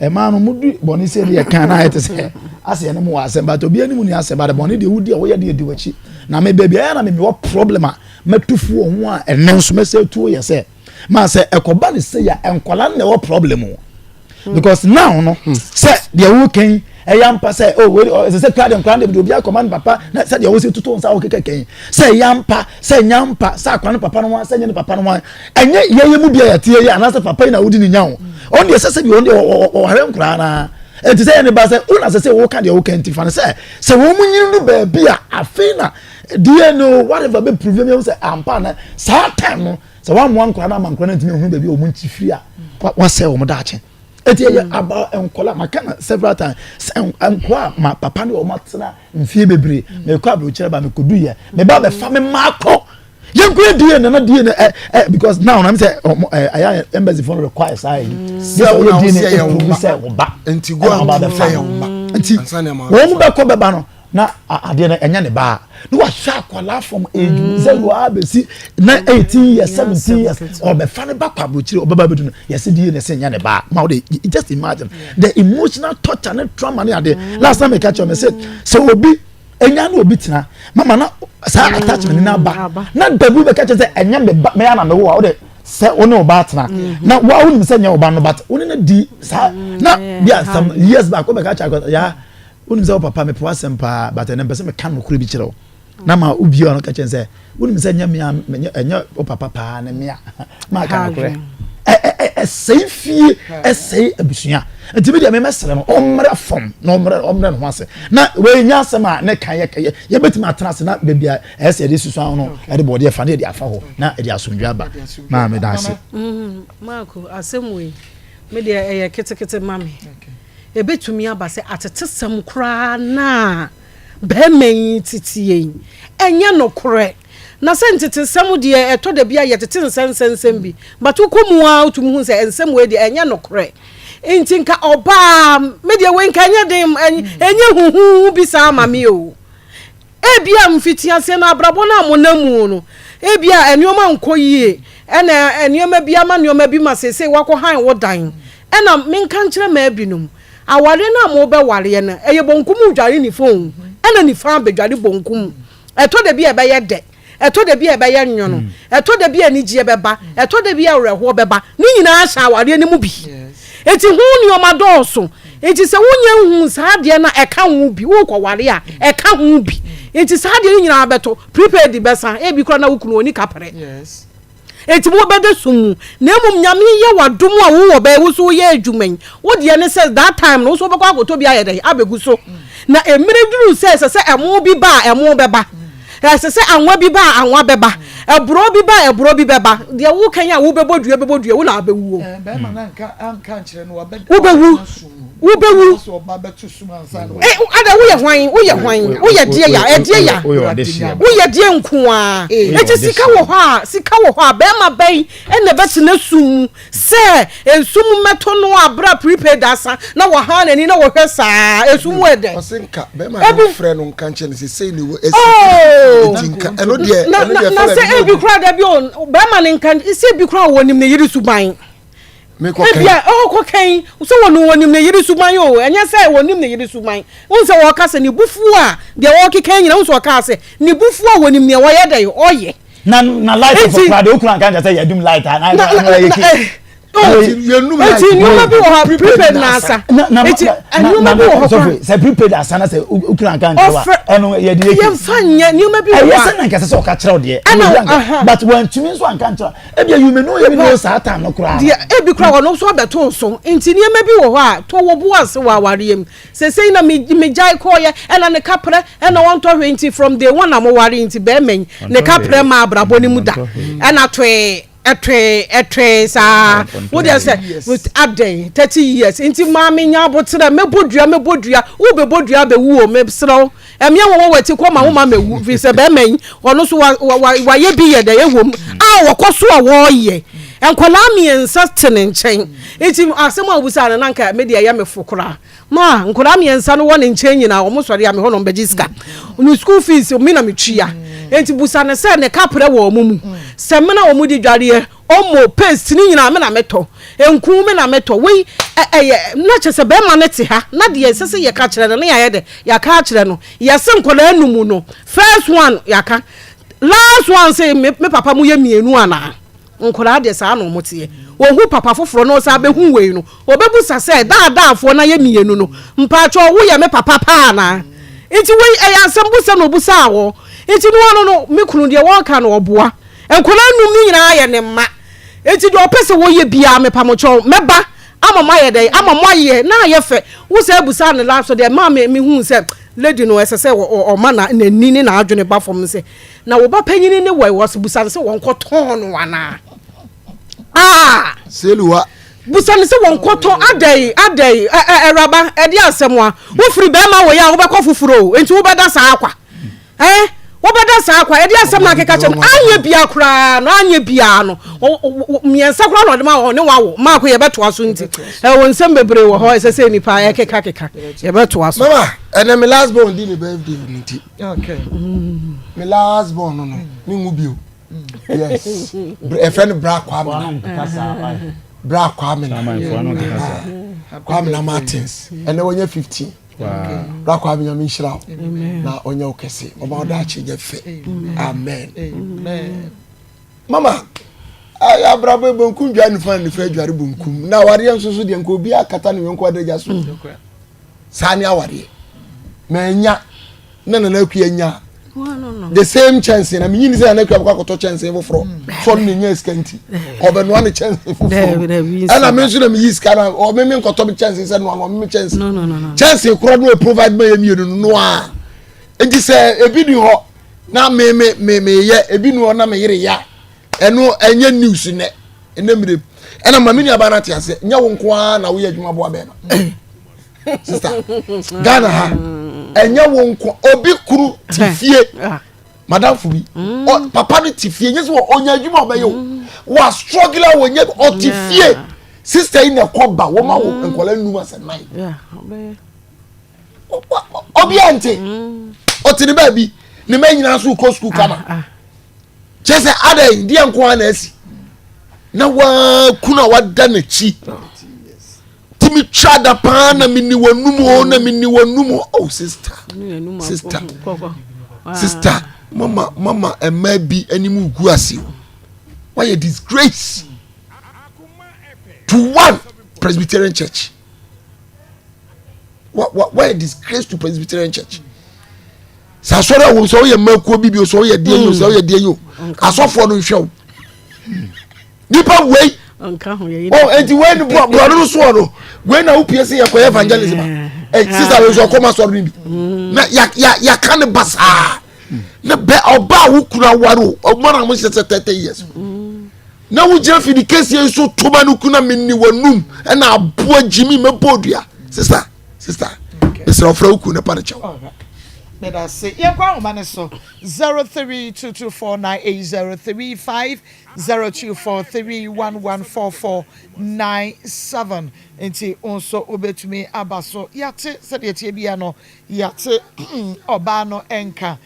Ɛmaa no mo di bɔne sɛ deɛ kan na ayɛ te sɛ asɛ yɛne mo wɔ asɛm, but obi anim ni asɛm, but bɔne deɛ wodi a woyɛ deɛ di w'akyi. Na me baabi ayɛ na me mewɔ problem a mɛtu fo wɔ ho a, ɛnɛ nso mɛsɛ tuo yɛ sɛ maa sɛ ɛkɔba ne sɛ yɛ nkɔla na ɛwɔ problem o, because now no sɛ deɛ wokan ɛyɛ ampa sɛ, oh, wei ɛsɛ sɛ kura de nkura de obi akɔma ne papa na sɛ deɛ wosi tutu nsa wokeka kɛn sɛ ɛyɛ ampa sɛ ɛnyɛ ampa sɛ akora ne papa no ho, sɛ ɛnyɛ ne papa no ho, ɛnyɛ yɛyɛ mu bia yɛte yɛ anaasɛ papa yi na wodi ne nya o. Ɔno deɛ sɛ bi ɔno deɛ ɔhwɛ nkoraa naa nti sɛ yɛ ne ba sɛ wona sɛ woka deɛ woka nti fa no sɛ wɔn mu nyini no baabi a afei na DNA whatever bɛ prove mi sɛ ampa na saa time no sɛ wɔamoa nkoraa no ama nkoraa no ntumi ehunu baabi a wɔn nkyi firi a wasɛ wɔn daakye. Eti ɛyɛ aba nkɔla maka na several times sɛ nkɔla ma papa ne wɔn atena mfie bebree. Mɛ kɔ aburokyerɛ ba, mɛ kodu yɛ mɛ ba bɛ fa mɛ maa kɔ yɛn kɔ yɛ DNA na DNA ɛ ɛ because now na mi sɛ ɔmo ɛ ɛyɛ embassy fo require saa yi sɛ wɔn na DNA eprove sɛ wɔ ba. Nti go and prove sɛ yɛ wo ba. Nti wɔn mo bɛ kɔ bɛba no na adeɛ no ɛnyɛ ne ba na wahwɛ akwadaa from age 0 a bɛsi na 18 years, 17 years, ɔbɛfa ne ba kɔ aburokyire, ɔbɛba bɛdu no yɛsi DNA sɛ nyɛ ne ba ma o de. Just imagine the emotional torture ne trauma ne adeɛ. Last time I catch you, I say sɛ obi enya na obi tena mama na saa attachment na aba na dabi bɛka kyerɛ sɛ ɛnyɛ me ba mɛyɛ na mɛwo a, o de sɛ wo ne ɔba atena na wa wonim sɛ nyɛ ɔba no, but wo ne no di saa na bia some years back wobɛka kyerɛ akɔ ya, wonim sɛ wo papa mepɛ w'asɛm paa, but ɛnɛ mpɛ sɛ meka nokorɛ bi kyerɛ wo na ma wobie ɔno ka kyerɛ sɛ wonim sɛ nyɛ mea, ɛnyɛ wo papa paa ne mea maaka nokorɛ. Ɛsɛe fie, ɛsɛe abusua. Nti mi deɛ mɛmɛsrɛ no ɔmmerɛ fam na ɔmmerɛ ne ho ase na wɔnya asɛm a ne kan yɛ yɛbɛtumi atena ase na baabi a ɛsɛ yɛde susu ano no ɛde bɔɔdeɛ fa ne yɛde afa hɔ na yɛde asomdwe aba. Maa mi da ase. Maako, asɛm wei me deɛ ɛyɛ ketekete ma me. Ebetumi aba sɛ atetesɛm koraa naa bɛrima yi tete yi ɛnyɛ nokorɛ na sɛ ntetesɛm deɛ ɛtɔ da bi a yɛtete nsɛnsɛnsɛm bi, but wokɔ mu a wotumi hu sɛ nsɛm wei deɛ ɛnyɛ nokorɛ. Nti nka ɔbaa me deɛ wei nka ɛnyɛ den, ɛnyɛ huhuhu bi saa ma me o. Ebia mfitiaseɛ no abrabɔ no a mo nam mu no, ebia nneɛma nkɔ yie, ɛna nneɛma bi ama nneɛma bi ma seesei wakɔ han wo dan. Ɛna menka nkyerɛ maa binom, awareɛ no a mobɛwareɛ no ɛyɛ bonkum dware nifa o, ɛna nifa abɛdware bonkum. Ɛtɔ da bi a ɛbɛyɛ dɛ, ɛtɔ da bi a ɛbɛyɛ nwono, ɛtɔ da bi a anigyeɛ bɛba, ɛtɔ da bi a awerɛhoɔ bɛba. Ne nyinaa hyɛ awareɛ no mu bi. Eti ho nneɛma dɔɔso. Eti sɛ wonyɛ nhu saa adeɛ no a ɛka ho bi, wokɔware a ɛka ho bi. Eti saa adeɛ no nyinaa bɛtɔ prepaid bɛsa ebi koraa na wo kunu oni kaprɛ. Eti mo bɛda sum mu na emom Nyame yɛ wadom a wowɔ bɛyɛ wo so woyɛ adwuma yi, wo deɛ ne sɛ that time no wo so wobɛkɔ akɔtɔ bi ayɛ dɛ abɛgu so na emire duru sɛ ɛsɛ sɛ ɛmo bi ba a, ɛmo bɛba, ɛsɛ sɛ anwa bi ba a, anwa bɛba, ɛburo bi ba a, ɛburo bi bɛba. Deɛ wokan a wobɛbɔ dua, bɛbɔ dua wo na abɛwuo. Bɛrima na nka anka nkyerɛ no wabɛ. Wobɛwu, wobɛwu. Sɛ ɔba bɛto sum ansa na. Ɛ ada woyɛ hwan? Woyɛ hwan? Woyɛ deɛ ya ɛdeɛ ya. Woyɛ ɔde hyia. Woyɛ deɛ nko a eti sika wɔ hɔ a, sika wɔ hɔ a, bɛrima bɛn ɛna ɛbɛtena sum mu sɛ esum mmɛtɔ no abira prepaid asa na wɔhan n'ani na wɔhwɛ saa esum wɔ ɛdɛ? Ɔse nka bɛrima no frɛ no nka nkyɛn no sɛ sei ne wɔ esi. Oh! Eti nka ɛno deɛ na ɛno na deɛ na fɛlɛ sɛ bi ebi kura da bi o, bɛrima ne nka sɛ ebi kura wɔnim ne yere suban. Mekɔ ebi kɛn a ɔkɔ kɛn sɛ wɔn wɔnim ne yere suban o, ɛnyɛ sɛ wɔnim ne yere suban n sɛ wɔka sɛ ne bufu a deɛ wɔkeka nyina n sɛ ɔka sɛ ne bufu a wɔnim nea wɔyɛ dɛ ɔyɛ. Na light Eti- fɔ kura de okura nka nkyɛn sɛ yɛdum light a na na na na yɛ na ki. oh, yɛnum light. Eti nneɛma bi wɔ hɔ prepaid na asa. Na na Eti na nneɛma bi wɔ hɔ sɔfo koraa sɛ prepaid asa na sɛ okura nka nkyɛn wa Ɔfrɛ- ɛno yɛde yɛ ki. Yɛmfa nyɛ nneɛma bi wɔ ɛyɛ hɔ sɛ a na nkɛsɛ sɛ ɔka kyerɛw deɛ Ɛna- ɛna obi anka but wɔntumi nso anka nkyerɛw. Ebi you may know even know saa time no koraa. Deɛ ebi koraa wɔn nso abɛto so. Nti nneɛma bi wɔ hɔ a to wɔ bo ase wɔ awareɛ mu. Sesei na me megyae kɔɔyɛ ɛna ne kaprɛ ɛna wɔntɔ hwee. Nti from day one a mo ware nti bɛrima yi ne kaprɛ ma abrabɔ ne mu da ɛna toe ɛtoe ɛtoe saa. Wo deɛ sɛ adɛn 30 years nti maame nya aboterɛ. Mɛbɔ dua, mɛbɔ dua, wobɛbɔ dua bɛwu o. Mesrɛ wo, ɛmeɛ wɔwɔ w'akyi kɔ ma wo ma mɛwu firi sɛ bɛrima yi ɔno nso wayɛ bi yɛ dɛ ɛwɔ mu a wɔkɔ so a wɔreyɛ nkwadaa mmiɛnsa te ne nkyɛn. Nti asɛm a wobusa no na nka me deɛ ɛyɛ me fo koraa ma nkwadaa mmiɛnsa no wɔ ne nkyɛn nyinaa wɔn sɔre a me hɔ na wɔn bɛgye sika ne school fees, me na me tua. Enti busa no sɛ ne kaprɛ wɔ ɔmo mu, samina a ɔmo de dwareɛ, omo, paste ne nyinaa me na metɔ, nku me na metɔ. Wei ɛyɛ na kyerɛ sɛ bɛrima no te ha na deɛ ɛsɛ sɛ yɛka kyerɛ no ne yɛayɛ dɛ yɛaka akyerɛ no. Yɛse nkwadaa num no, first one yɛaka, last one sɛ me papa mo yɛ mmienu anaa? Nkwadaa deɛ, saa na ɔmo teɛ. Ohu papa foforɔ na ɔsan bɛhu wei no, ɔbɛbusa sɛ daadaafoɔ na yɛ mmienu no, mpaatwɔ, woyɛ me papa paa anaa? Nti wei ɛyɛ asɛm busa na obusa awɔ. Nti no ano no, me kunu deɛ wɔreka no, ɔboa. Nkwadaa num no nyinaa yɛ ne mma, nti deɛ ɔpɛ sɛ wɔyɛ biara, mepamokyɛw, mɛba ama mo ayɛ dɛ ama mo ayɛ na ayɛ fɛ. Wosa abusa ne last deɛ maa me mehu sɛ lady no, ɛsɛ sɛ ɔma na n'ani ne n'adwene ba fam sɛ na wo ba panyini ne wɔ busa no sɛ wɔnkɔtɔn no anaa? Aa. Seluwa. Busa no sɛ wɔnkɔtɔn adɛn adɛn? ɛ ɛ ɛwuraba, ɛde asɛm a wofiri bɛrima wɔ yɛ a wobɛkɔ foforɔ o, nti wobɛda saa akwa ɛɛ wobɛda saa akwa. Ɛde asɛm na akeka kyerɛ no, anyɛ bia koraa no, anyɛ bia no, mmiɛnsa koraa na ɔde ma wɔ ne wawo maako. Yɛbɛtoa so, nti ɛwɔ nsɛm bebree wɔ hɔ ɛsɛ sɛ nipa ɛkeka keka, yɛbɛtoa so. Mama, ɛnɛ me last born di ne birthday no, nti me last born no me nwu bio. Yes, ɛfɛ no Bra Kwamina, Bra Kwamina, Kwamina Martins. Ɛnɛ wɔnyɛ 15. Bra Kwamina, mi nhyira wo na ɔnyɛ wo kɛse, ɔma ɔda akyi nyɛ fɛ. Amen. Mama, ayɛ abrabɔ, bonkum dwa nifa, nifa adware bonkum, na awareɛ nso so deɛ, nka obi akata ne yɔnko adagya so. Saa ne awareɛ. Manya na Nana Akua nya the same kyɛnse na menyini sɛ Nana Akua bɛkɔ akɔtɔ kyɛnse foforɔ sɛ ɔno na nya sika nti ɔbɛnoa ne kyɛnse foforɔ, ɛna me nso na meyi sika na ɔme me nkɔtɔ me kyɛnse sɛ noa no ɔme me kyɛnse. Kyɛnse korɔ no provide ma yɛ mmienu no noa. Nti sɛ ebi ni hɔ na me me me meyɛ, ebi ni hɔ na me yere ya, ɛno ɛnyɛ news nɛ ɛnɛ mmerɛ. Ɛna ma me nuabaa no ate aseɛ, nyɛ wo nko ara na woyɛ adwuma boa bɛɛma. Sister, Ghana ha, ɛnyɛ wo nko. Obi kunu te fie, madamfo bi, papa no te fie, nyɛ sɛ ɔnya adwuma a ɔbɛyɛ o, wa struggle a wɔnyɛ, ɔte fie. Sister yi na ɛkɔ ba wɔn ma wo nkɔla num asɛ nan, obi a nte ɔte ne baabi, ne mma nyinaa nso kɔ sukuu kama. Kyɛ sɛ adan deɛ nko ara na asi na waa kunu a wada n'akyi timi twa da paa na mi ni wɔnum o, na mi ni wɔnum o. Oh, sister, sister, sister, mama, mama, mmaa bi anim gu ase o. Wayɛ disgrace to one Presbyterian Church. Wa wa wayɛ disgrace to Presbyterian Church. Sɛ asɔre a wɔn sɛ ɔyɛ mmakuo bi bi o, sɛ ɔyɛ deɛ yi o, sɛ ɔyɛ deɛ yi o, asɔfoɔ no nhwɛ o, nipa wei ɔ eti wei ni burɔno no soɔ no, wei na wopie sɛ yɛkɔyɛ evangelism a, ɛ sisan wei nso ɔkɔma asɔre no bi na ya ya yaka ne basaa na bɛ ɔbaa wo kunu aware o, ɔmo na mo hyɛ sɛ 30 years na wogyina fidi kɛseɛ nso toma no kuna mi ni wɔnum ɛna aboa gyimi mɛbɔ odua. Sister, sister, mesrɛ ɔfrɛ wo kunu ne pa ne kyɛw. Meda se yɛnkɔ ahoma no so, 0322498035, 0243114497. Nti wo nso wobɛtumi aba so. Yɛate sɛdeɛ tie bia no, yɛate ɔbaa no nka.